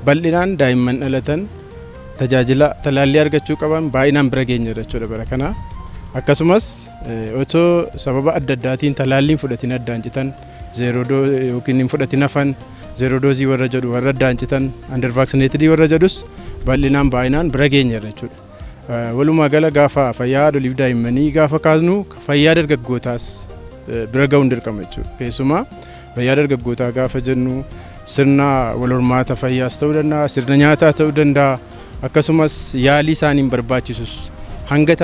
Bal'inaan daa'imman dhalatan tajaajila talaallii argachuu qaban baay'inaan bira geenyeerra jechuudha bara kana. Akkasumas otoo sababa adda addaatiin talaalliin fudhatin addaan citan, zero yookiin hin fudhatin hafan, zero dose warra jedhu, warra addaan citan, under vaccinated warra jedhus bal'inaan baay'inaan bira geenyeerra jechuudha. Walumaa gala gaafa fayyaa haadholiif daa'immanii gaafa kaasnu, fayyaa dargaggootaas bira ga'uun dirqama jechuudha. Keessumaa fayyaa dargaggootaa gaafa jennu sirna wal hormaata fayyaas ta'uu danda'a, sirna nyaataa ta'uu danda'a, akkasumas yaalii isaaniin barbaachisus hanga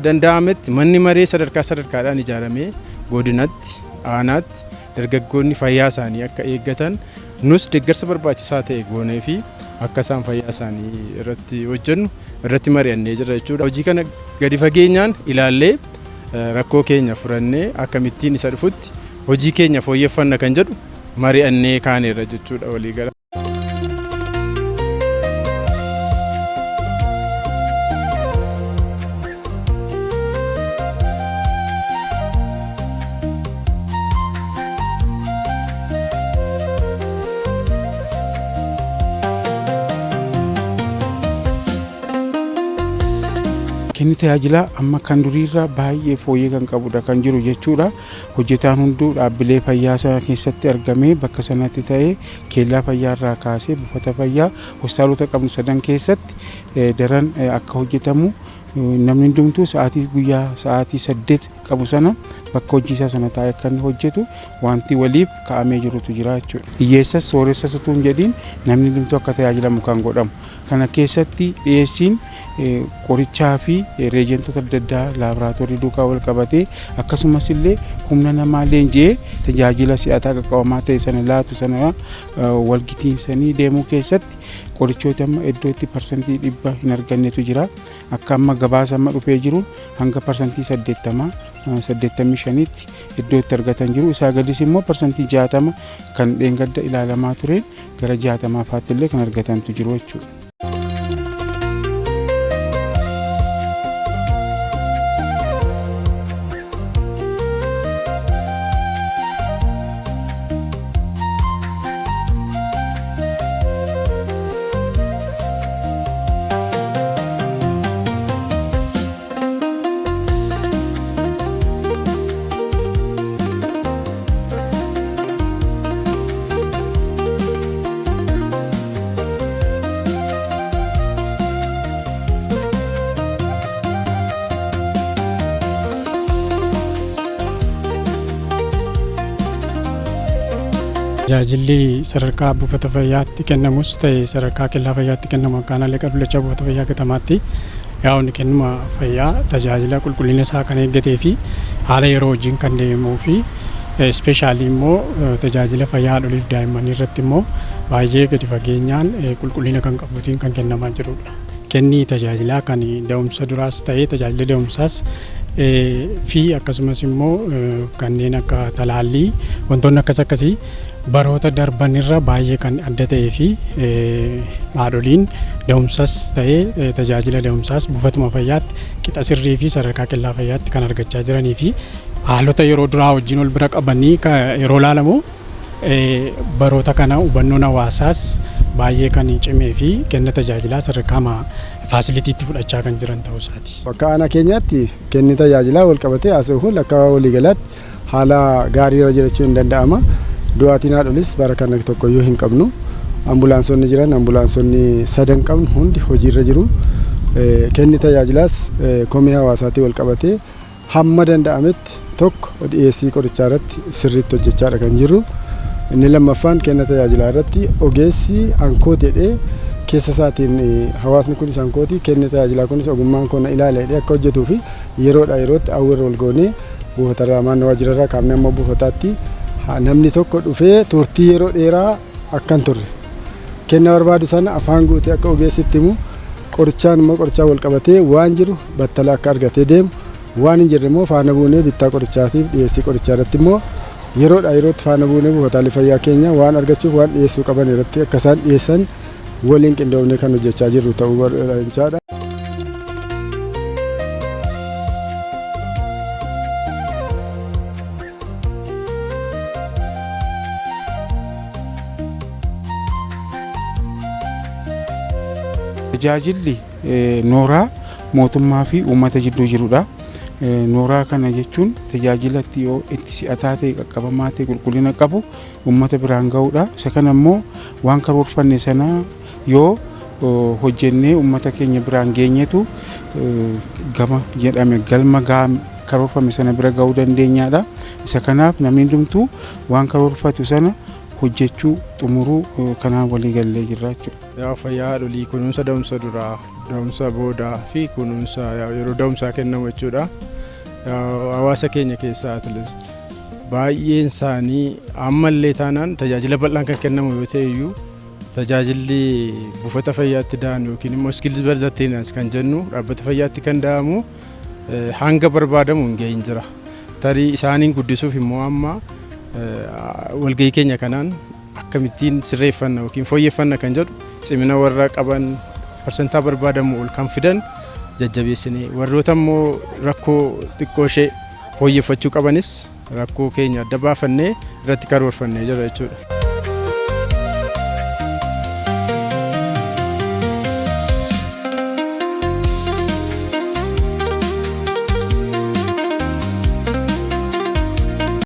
danda'ametti manni maree sadarkaa sadarkaadhaan ijaaramee godinatti, aanaatti dargaggoonni fayyaa isaanii akka eeggatan nus deeggarsa barbaachisaa ta'e goonee fi akka isaan fayyaa isaanii irratti hojjennu irratti mari'annee jirra jechuudha. Hojii kana gadi fageenyaan ilaallee, rakkoo keenya furannee, akkamittiin isa dhufutti hojii keenya fooyyeffanna kan jedhu mari'annee kaaneerra jechuudha waliigala. Kenni tajaajilaa amma kan duriirraa baay'ee fooyyee kan qabudha kan jiru jechuudha. Hojjetaan hunduu dhaabbilee fayyaa sana keessatti argamee, bakka sanatti ta'ee, keellaa fayyaa irraa kaasee buufata fayyaa, hospitaalota qabnu sadan keessatti daran akka hojjetamu, namni hundumtuu sa'aatii guyyaa sa'aatii 8 qabu sana bakka hojii isaa sana taa'ee akka inni hojjetu wanti waliif kaa'amee jirutu jira jechuudha. Hiyyeessas sooressas utuu hin jedhiin namni hundumtuu akka tajaajilamu kan godhamu. Kana keessatti dhiyeessiin qorichaa fi reagentota adda addaa laaboraatoorii duukaa wal qabatee, akkasumas illee humna namaa leenji'ee tajaajila si'ataa qaqqabamaa ta'e sana laatu sana walgitiinsanii deemuu keessatti qorichoota amma iddootti 100% hin argannetu jira. Akka amma gabaasa amma dhufee jiru hanga 80%, 85tti iddootti argatan jiru. Isaa gadis immoo 60% kan dheengadda ilaalamaa ture gara 60 faatti illee kan argatantu jiru jechuudha. Tajaajilli sadarkaa buufata fayyaatti kennamus ta'e sadarkaa kellaa fayyaatti kennamu akka aanaalee Dullachaa buufata fayyaa Gatamaatti yaa'uun kennuma fayyaa tajaajila qulqullina isaa kan eeggatee fi haala yeroo wajjin kan deemuu fi especially immoo tajaajila fayyaa haadholiif daa'immanii irratti immoo baay'ee gadi fageenyaan qulqullina kan qabuutiin kan kennamaa jirudha. Kenni tajaajilaa kan da'umsa duraas ta'ee tajaajila da'umsaas fi akkasumas immoo kanneen akka talaallii, wantoonni akkas akkasii baroota darbanirra baay'ee kan adda ta'ee fi haadholiin da'umsas ta'ee tajaajila da'umsaas buufatuma fayyaatti qixa sirrii fi sadarkaa kellaa fayyaatti kan argachaa jiranii fi haalota yeroo duraa wajjin wal bira qabanii yeroo ilaalamu baroota kana hubannoon hawaasaas baay'ee kan cimee fi kenna tajaajilaa sadarkaa facilityitti fudhachaa kan jiran ta'uu isaati. Akka aanaa keenyaatti kenni tajaajilaa wal qabatee haasa'u kun akka waliigalaatti haala gaarii irra jiraachuu hin danda'ama. Du'aatiin haadholis bara kana tokkoyyuu hin qabnu. Ambulaansonni jiran, ambulaansonni sadan qabnu hundi hojiirra jiru. Kenni tajaajilaas komee hawaasaatiin wal qabatee hamma danda'ametti tokko dhiyeessii qorichaa irratti sirriitti hojjechaadha kan jirru. Inni lammaffaan kenna tajaajilaa irratti ogeessi ankooti jedhee keessa isaatiin hawaasni kunis ankooti, kenni tajaajilaa kunis ogummaan koo na ilaala jedhee akka hojjetuu fi yeroodha yerootti awweerra wal goonee buufatarraa maannoo waajjirarraa kaafnee amma buufataatti namni tokko dhufee turtii yeroo dheeraa akka hin turre, kenna barbaadu sana afaan guutee akka ogeessitti himu, qorichaan immoo qorichaan wal qabatee waan jiru battala akka argatee deemu, waan hin jirre immoo faana buunee bittaa qorichaatiif dhiyeessii qorichaa irratti immoo yeroodha yerootti faana buunee buufataalee fayyaa keenya waan argachuuf waan dhiyeessuu qaban irratti akka isaan dhiyeessan waliin qindoomnee kan hojjechaa jirru ta'uu jechaadha. Tajaajilli nooraa mootummaa fi uummata jidduu jirudha. Nooraa kana jechuun tajaajila yoo itti si'ataa ta'e, qaqqabamaa ta'e, qulqullina qabu uummata biraan ga'uudha. Isa kana immoo waan karoorfanne sana yoo hojjennee uummata keenya biraan geenyetu gama jedhame galma karoorfame sana bira ga'uu dandeenyaadha. Isa kanaaf namni hundumtuu waan karoorfatu sana hojjechuu xumuruu kanaan walii gallee jirra jechuudha. Yaa fayyaa haadholii, kunuunsa da'umsa duraa, da'umsa boodaa fi kunuunsa yeroo da'umsaa kennamu jechuudha. Hawaasa keenya keessaa at least baay'een isaanii ammallee taanaan tajaajila bal'aan kan kennamu yoo ta'e iyyuu, tajaajilli buufata fayyaatti da'an yookiin immoo skilled birth attendance kan jennu dhaabbata fayyaatti kan da'amu hanga barbaadamu hin gahin jira. Tarii isaaniin guddisuuf immoo amma walgahii keenya kanaan akkamittiin sirreeffanna yookiin fooyyeffanna kan jedhu, cimina warra qaban parsantaa barbaadamu ol kan fidan jajjabeessinee, warroota immoo rakkoo xiqqoo ishee fooyyeffachuu qabanis rakkoo keenya adda baafannee irratti karoorfannee jira jechuudha.